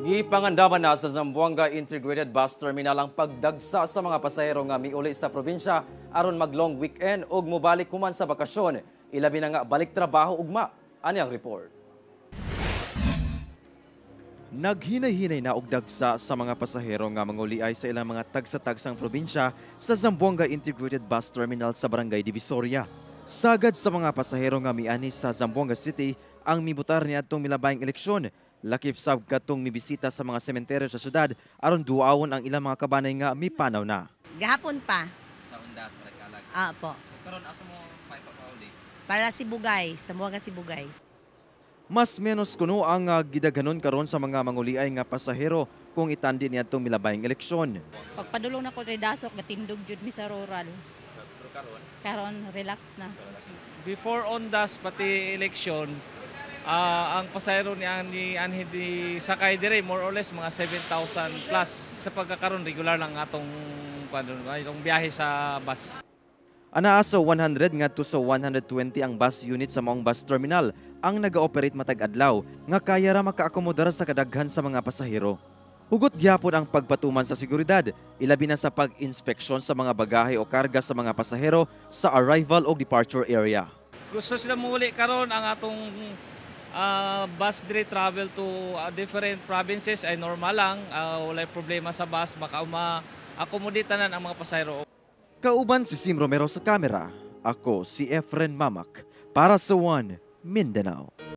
Gipangandaman na sa Zamboanga Integrated Bus Terminal ang pagdagsa sa mga pasahero nga miuli sa probinsya aron mag long weekend ug mobalik human sa bakasyon. Ilabi na nga balik trabaho ugma. Ani ang report. Naghinay-hinay na og dagsa sa mga pasahero nga manguliay sa ilang mga tagsa-tagsang probinsya sa Zamboanga Integrated Bus Terminal sa Barangay Divisoria. Sagad sa mga pasahero nga miani sa Zamboanga City ang mibutar niadtong milabayng eleksyon. Lakip sab katong mibisita sa mga sementeryo sa syudad aron duawon ang ilang mga kabanay nga mipanaw na. Gahapon pa. Sa Undas, Rekalag. Ah, po. Karon asa mo pauli? Para Sibugay, Zamboanga Sibugay. Mas menos kuno ang gidaghanon karon sa mga manguliay nga pasahero kung itandi niadtong milabayng eleksyon. Pagpadulong nako diri dasok, gatindog jud mi sa rural. Pero karon? Karon relax na. Before Undas pati election, ang pasahero ni ani anhi di sakay dire more or less mga 7,000 plus. Sa pagkakaron, regular lang atong kuan, itong biyahe sa bus. Anaa sa 100 ngadto sa 120 ang bus unit sa maong bus terminal ang naga-operate matag adlaw nga kaya ra makaakomodar sa kadaghan sa mga pasahero. Hugot gyapon ang pagpatuman sa seguridad, ilabi na sa pag-inspeksyon sa mga bagahe o karga sa mga pasahero sa arrival o departure area. Gusto sila muli karon, ang atong bus dire travel to different provinces ay normal lang, walay problema sa bus, maka ma-accommodate tanan ang mga pasahero. Kauban si Sim Romero sa kamera, ako si Efren Mamak para sa One Mindanao.